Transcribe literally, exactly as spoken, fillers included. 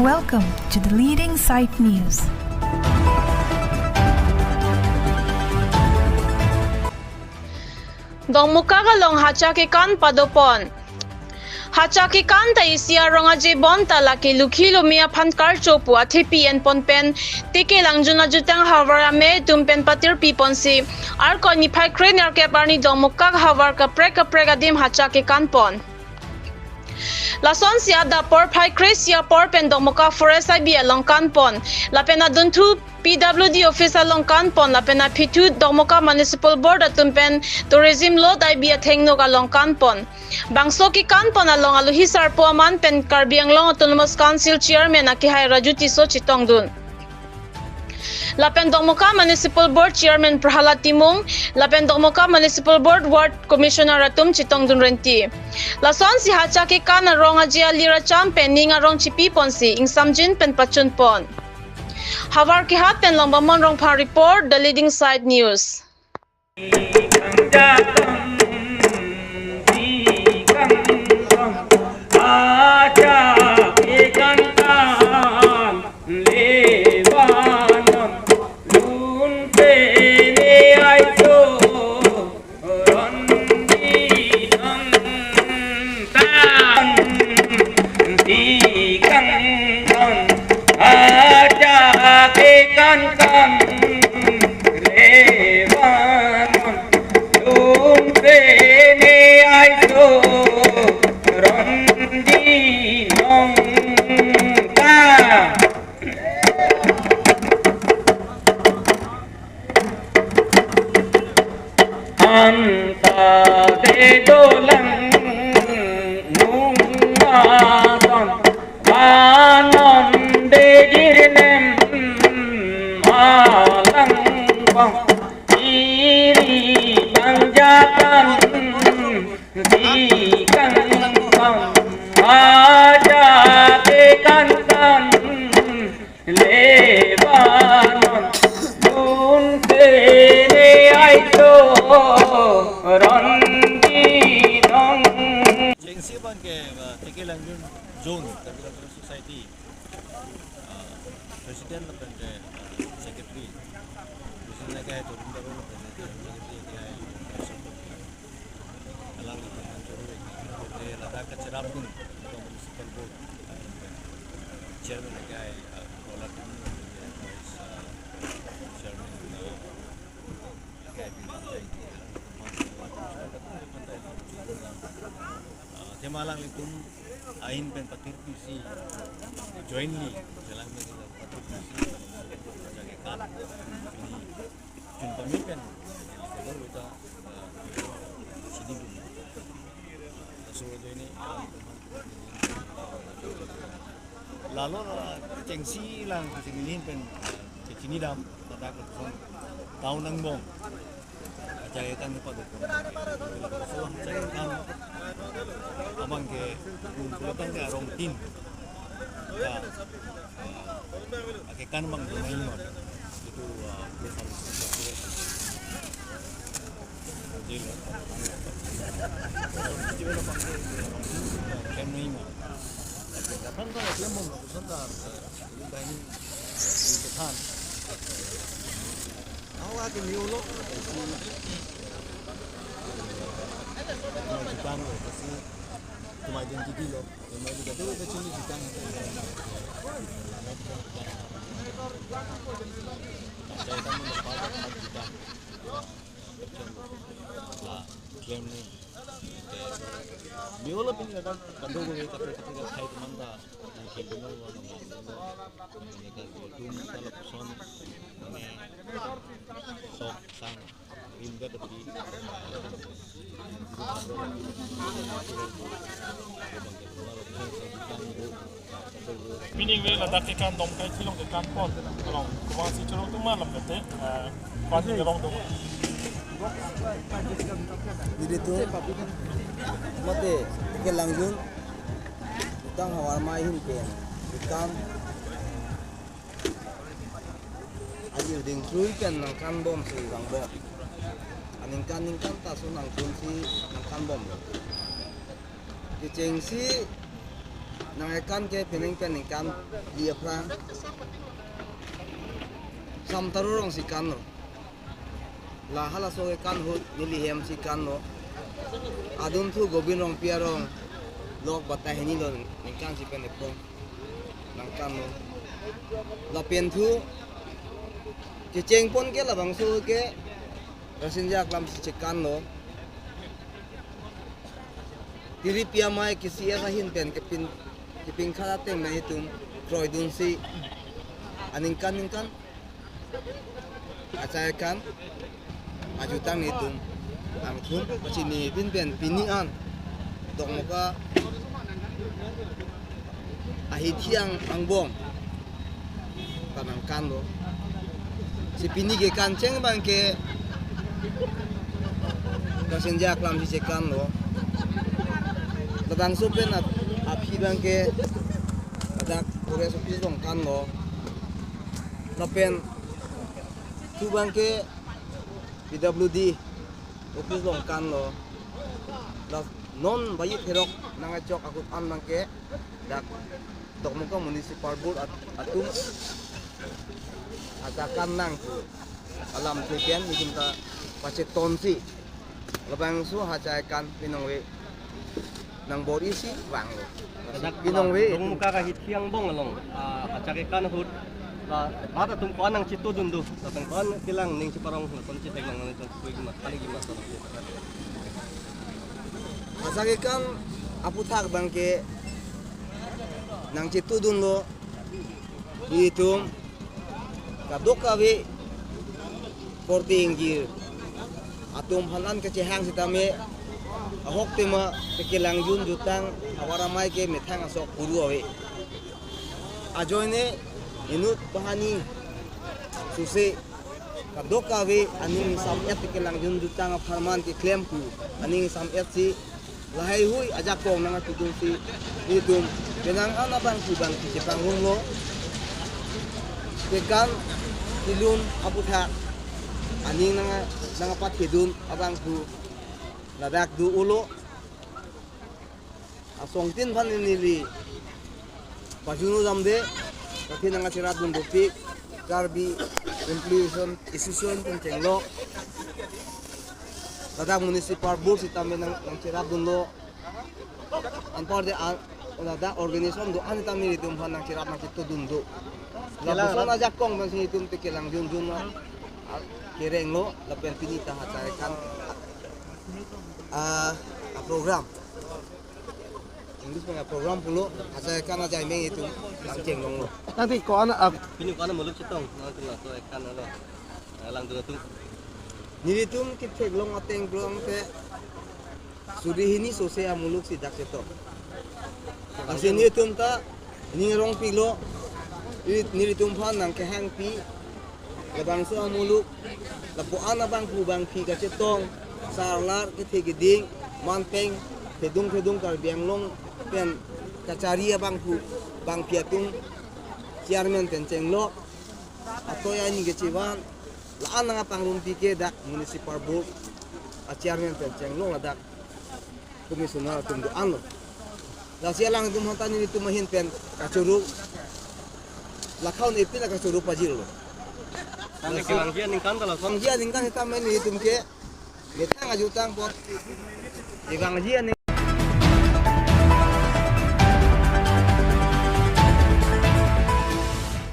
Welcome to the leading site news. Dongmukak along hacha kekan padopon. Hacha kekan ta isi arong aje bonta lake lukhi lome aphan karcho pu athepi enpon pen T K Langjun ajutang havar amei atum pen patirpi ponsi Arkoi niphai kre-nerkep arni Dongmukak havar kaprek kaprek adim hacha kekan pon. Lasonsi adap porphai kre-isi apor pen Dongmukak Forest I B along kan pon. Lapen adunthu P W D office along kan pon. Lapen aphithu Dongmukak Municipal Board atum pen Tourism Lot I B athengno along kan pon. Bangso kekan pon along alohi sarpo aman pen Karbi Anglong Autonomous Council Chairman akehai Raju Tisso chetongdun. Lapen Dongmukak Municipal Board Chairman Prahalad Timung, lapen Dongmukak Municipal Board Ward Commissioner atum chetongdun renti. Lasonsi hacha kekan arong aje alir acham pen ning arong chepi ponsi ingsamjin pen pachun pon. Havar kehat pen Longbamon Rongphar report, The Leading Site News. Anta de dolang nung aton anon de dirnem alang pong iri bang jatan di kang pong aja de kan kan. Lebanon, dun tene aito, ron di dong. Chengsi abang ke, uh, T K Langjun Zone, Karbi Cultural Society, uh, President lapen ke, uh, Secretary. President lake Torun Daro lapen ke Secretary lake Alang Litum Anjuru, ladak kacherapdun Municipal Board Chairman lake, uh, Rola Tum, uh, Vice, uh, Chairman, uh, lake, uh, Thema Alang Litum ahin pen patirpi si jointly jalan pen patirpi si jaga kan ini jun pami pen kalau kita, uh, sini dulu. So, ini, lalo la chengsi lang chengsi pen chengsi dam, tada ke son town angbong. Aja kan ni pada. So, aja kan abang ke kumpul abang ke arong tin. Ya. Ake kan bang dunai mo. Itu, ah, kan nai mo. Datang kan dia mau pesan dah. Ini dah ini. Ini ketan. Awak ke miu lo. Mau jutaan lo, pasti cuma identiti lo. Cuma identiti lo, kecil ni jutaan. Saya kan mendapat jutaan. Lah, claim ni. Miu lo pini kadang, kadang gue kata kata kata hai teman ta. Yang kedua lo, yang kedua lo. Yang kedua lo, tum kalau pesan, ini, sok, sang. Meaning we ladak kekan Domkai Thilong kekan pon along kubang si choro tu malam kete, eh, pati along dong. Jadi tu mate ke Langjun utang havar mai hin pen kekan. Aji ding thrui pen nangkan bomsi vang bom. Aningkan ningkan ta so nangchun si nangkan bom. Kechengsi nangkekan ke pining pen ningkan li aphrang Sam Taro arong si kanlo. La halaso kekan ahut neli hem si kanlo. Adunthu Gobin Rongpi arong lok batai hini lo ningkan si pen epon nangkanlo. Lapen thu kechengpon ke labangso ke Rasinja Aklam si chekanlo. Tiri pi amei ke C S ahin pen kepin, kepin khat ateng nelitum kroidunsi aningkan ningkan achai akan ajutang nelitum angthum pachini pin pen pini an Dokmoka ahithi angbong ta nangkanlo. Si pini kekan cheng abang ke Rasinja Aklam si chekanlo. Labangso pen ap-, aphi abang ke ladak forest office along kanlo. Lapen thu abang ke P W D office along kanlo. La non bayi therok nangkachok ahut an abang ke dak Dokmoka Municipal Board at-, atum ajakan nang pu alamthe pen nelitum ta pachetonsi labangso achai akan pinongve nangbor-isi vanglo. Dak Pinongve Dokmoka ahithi angbong along, ah, achai akan ahut la, la atum ko-an nangchitudun do, lapen ko-an kelang ning cheparong, lapen chetheklong nang chong kui gima, kali gima. Achai akan aputhak abang ke nangchitudunlo, itum kadokave korte ingjir atum aphan an kachehang sitame ahok tema kekelangjun jutang ahavar amei ke methang asok puru ave. Ajoine inut banghini suse kadokave aning sam-et kekelangjun jutang apharman keklem pu aning sam-et si lahaihui ajakong nangkatudunsi nelitum penang an abangphu abangphi chepangrumlo. Kekan kelun aputhak aning nang, nangpathedun abangphu ladak do-olo. Asongtin aphan neli pajunu damde, kati nangkacherapdun dopik, Karbi Employees Association pen chenglok, ladak Municipal Board sitame nang, nangcherapdunlo. Anparde an, ladak organization do-an sitame nelitum aphan nangcherap nangchitudun do. Lapuson ajakong abang si nelitum kekelangjun jun, ah, kerenglo, lapen pini ta achai akan, ah, ah, program. English pen program pulo, achai akan ajai meng itum nangchenglonglo. Tangte ko-an, ah, Pini ko-an amuluk chetong, nangtum laso akan alo, ah, langdun atum. Nelitum ketheklong ateng pulangte suri hini sose amuluk si dak chetong. Lasi nelitum ta ning rongpilo, neli, nelitum aphan nangkehangpi, labangso amuluk, lapu-an abangphu abangphi kachetong, sarlar kethe keding, manpeng, thedung thedung Karbi Anglong pen kachari abangphu abangphi atum chairman pen chenglok, atoi ani kechevan, la-an nangpangrumpi ke dak Municipal Board a-chairman pen chenglok ladak commissioner atum do-anlo. Lasi alangtum aphan ta nelitum ahin pen kachoro. Lakhaun epi la kachoro pajirlo. Tangte kevangji aningkan ta lason. Vangji aningkan sitame nelitum ke methang ajutang apot. Kevangji aning